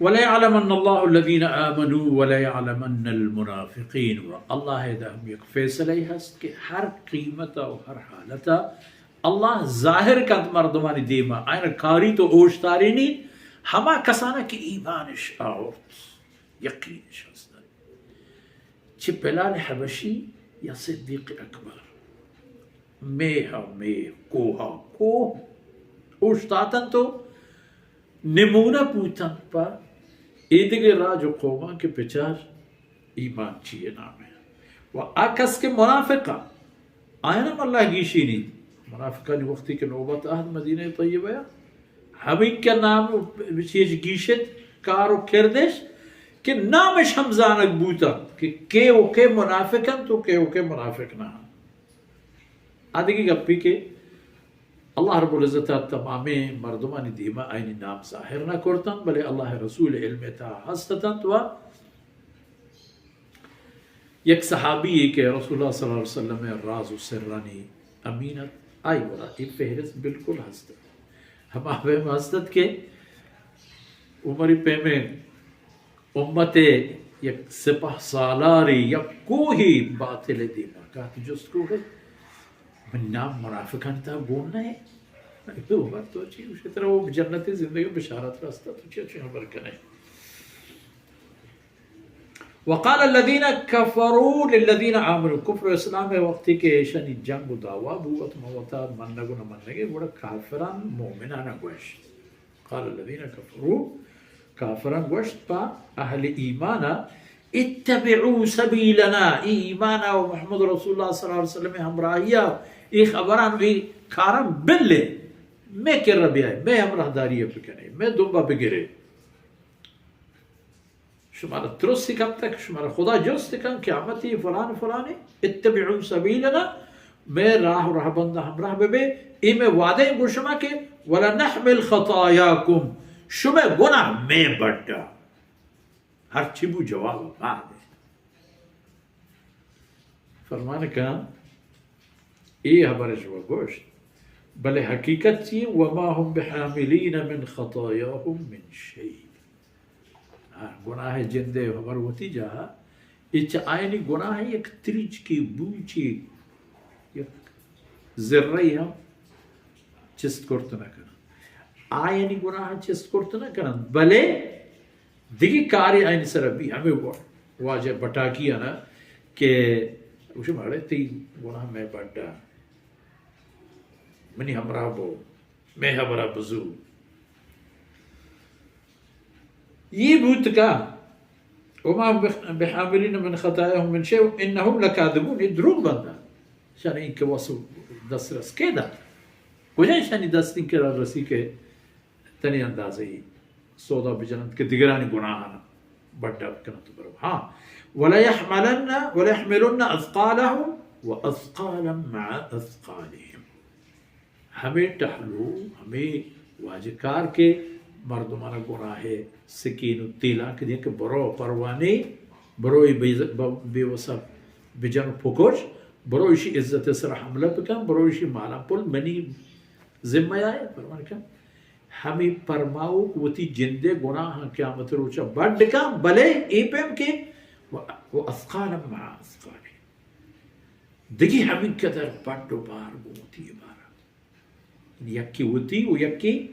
وَلَيَعْلَمَنَّ اللَّهُ الَّذِينَ آمَنُوا وَلَيَعْلَمَنَّ الْمُنَافِقِينَ۔ و اللہ ءِ دہ ہم یک فیصلہ ءِ ہست کہ ہر قیمت ءَ و ہر حالت ءَ اللہ ظاہر کنت مردمانی دیم ءَ، آیان ءَ کاریت و اوشتارینیت، ہما کسان ءَ کہ ایمانش آورت، یقینش ہست۔ چہ بلال حبشی یا صدیق اکبر، میہ ءَ میہ، کوہ ءَ کوہ اوشتاتنت و نمونہ بوتنت پہ ایدگہ راج و قوماں کہ بچار ایمان چی ءِ نام ءَ۔ و آ کس کہ منافق ءَ، آیان ہم اللہ گیشینیت۔ منافقانی وقتی کہ نوبت اہد مدینہ طیبہ ءَ، ہمینکہ نام چیش گیشت، کار و کردش کہ نامش ہم زانگ بوتنت کہ کئے و کئے منافق انت و کئے و کئے منافق نہ انت۔ آ دگہ گپے کہ اللہ رب العزت ءَ تمامیں مردمانی دیم ءَ آیانی نام ظاہر نہ کرتنت، بلے اللہ ءِ رسول ءِ علم ءِ تہا ہست اتنت و یک صحابی یے کہ رسول اللہ صلی اللہ علیہ وسلم ءِ راز و سرانی امین ات، آئی گورا اے فہرست بالکل ہست ات۔ ہما پیم ہست ات کہ عمر ءِ پیمیں امت ءِ یک سپہ سالارے یک کوہے باطل ءِ دیما کات، جست کو کہ من نام منافقانی تہا گون نہ ایں۔ عمر، تو چی گوشے؟ ترا وہ جنت ءِ زندگی ءِ بشارت رستہ، تو چی چی خبر کنے؟ وقال الذين كفروا للذين آمنوا، کفر و اسلام ءِ وقتی کہ ایشانی جنگ و دعوا بوت، من وتا منگ و نہ منگ ءِ، گڑا کافران مومنان ءَ گوشت۔ قال الذين كفروا، کافران گوشت پہ اہل ایمان ءَ، اتبعوا سبيلنا، اے ایمان ءَ و محمد رسول اللہ صلی اللہ علیہ وسلم ءِ ہمراہی ءَ، اے خبران و اے کاران بلے، مئے کرا بیائے، مئے ہمراہداری ءَ بکنے، مئے دمب ءَ بگرے۔ شمارا ترسی کپتگ، شمارا خدا جست کن، قیامتی فلان فلانے، اتبعوا سبیلنا، مئے راہ و رہبند ءَ ہمراہ ببے، اے مئے وعدہ ایں گوں شما کہ ولنحمل خطایاکم، شمئے گناہ مئے بڈا۔ ہرچی بو جواب ما دے۔ فرمان کن، اے ہبرش و گوشت، بلے حقیقت چی؟ وما هم بحاملین من خطایاهم من شیء۔ ہاں، گناہ ءِ جندے ہبر وتی جاہا، اے چہ آیانی گناہ ءِ یک تریچکے بوچے، یک ذرہ ہم چست کرت نہ کنن۔ آیانی گناہ چست کرت نہ کنن، بلے دگہ کارے آیانی سرا بی، ہمے وا-، واجہ بٹاکی ءَ نا کہ گوشی، ماڑے تئی گناہ مئے بڈا، منی ہمراہ بو، مئے ہبرا بزو۔ یہ بوت کا، وما بخ-، بحاملین من خطایاهم من شیء انهم لکاذبون، یہ دروگ بندہ۔ شان این کہ وسو دسترس کے دا، کجا شانی دست این کرا رسی کہ تنی اندازہ ای سودا بجننت کہ دگرانی گناہان بڈا بکننت و برو۔ ہاں، ولیحملن، ولیحملن اثقالهم و اثقالا مع اثقالهم۔ ہمے ٹہلو، ہمے واجکار کہ مردمان گناہ سکین و تیلانک دیں کہ برو پروانے، برو بے، بے وسا بجن و پکش، برو اشی عزت سر حملہ بکن، برو اشی مالا پل منی ذمہ آئے، پروانے کن۔ ہمے پرماؤک وتی جندے گناہاں قیامت روچا بڈ کن، بلے اے پیم کہ و، و اثقالا مع اثقالهم۔ دگہ ہمینقدر بڈ و بار گوں وتی بارا۔ یکے وتی و یکے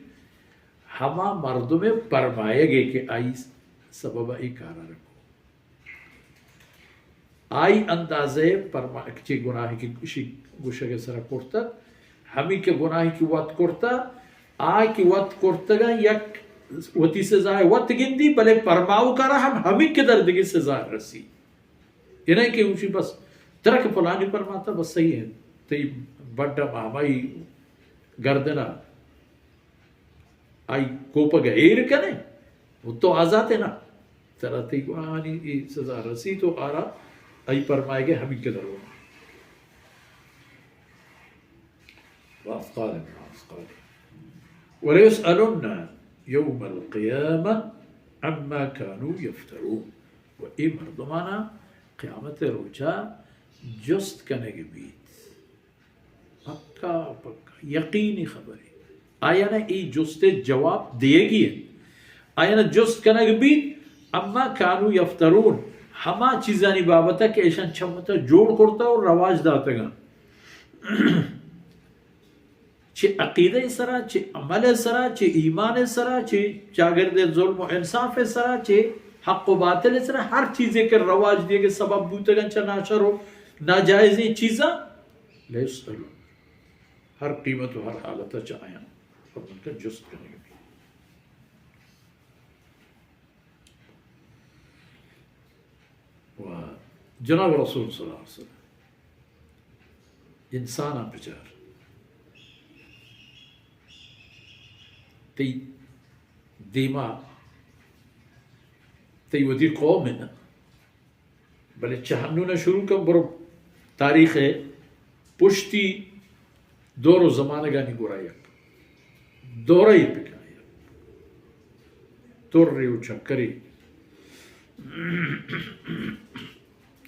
ہما مردم پرمایگے کہ آئی سبب ای کارا رکو۔ آئی اندازہ پرما-، چی گناہی کہ اشی گوشگ سرا کرتگ، ہمی کہ گناہی کہ وت کرتگ، آ کہ وت کرتگا یک وتی سزا وت گندی، بلے پرماؤکارا ہم ہمی قدر دگہ سزا رسی۔ اے نہ کہ اوشی بس ترا کہ پلانی پرماتا بس صحیح ہے، تئی بڈا مامائی گردنا آئی کوپگ ءَ ایر کنے، و تو آزات ئے نا، ترا تئی گناہانی اے سزا رسیت و آرا آئی پرمائگ ءَ ہمینکہ درو۔ وأثقالا مع أثقالهم وليسألن يوم القيامة عما كانوا يفترون۔ و اے مردمانا قیامت ءِ روچا جست کنگ بیت۔ پکا، پکا، یقینی خبرے۔ آیانا اے جست ءِ جواب دیگی انت۔ آیانا جست کنگ بیت، اما کانو یفترون، ہما چیزانی بابت کہ ایشان چہ وتا جوڑ کرتا و رواج داتگاں۔ چہ عقیدہ سرا، چہ عمل سرا، چہ ایمان سرا، چہ چاگرد ظلم و انصاف سرا، چہ حق و باطل سرا، ہر چیزے کہ رواج دیگ سبب بوتگن چہ ناشر و ناجائزیں چیزاں، لیسألون، ہر قیمت و ہر حالت چہ آیاں فرمان کا جست کنگ بیت۔ و جناب رسول صلی اللہ علیہ وسلم، انساناں بچار، تئی دیما، تئی وتی قوم انت، بلے چہ ہنون شروع کن، برو تاریخ پشتی دور و زمانگانی گورا یک دورہ ای بکن، یک توری و چکری۔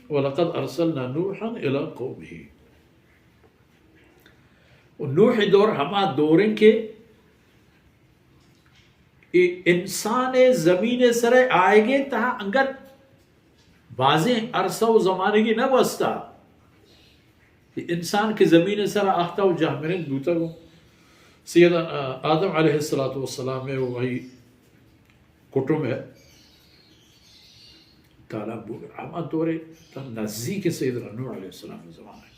ولقد ارسلنا نوحا الی قومه۔ و نوح دور ہما دور انت کہ اے انسان زمین سر آئیگے تہا انگت بازیں عرصہ و زمانگی نہ گوستا۔ اے انسان کہ زمین سر آختا و جہمنند بوتگ و سید آدم علیہ الصلوۃ والسلام و وہی کٹم ہے تالا بوگ ہما دورے تا نزدیک سیدنا نوح علیہ السلام زمانہ۔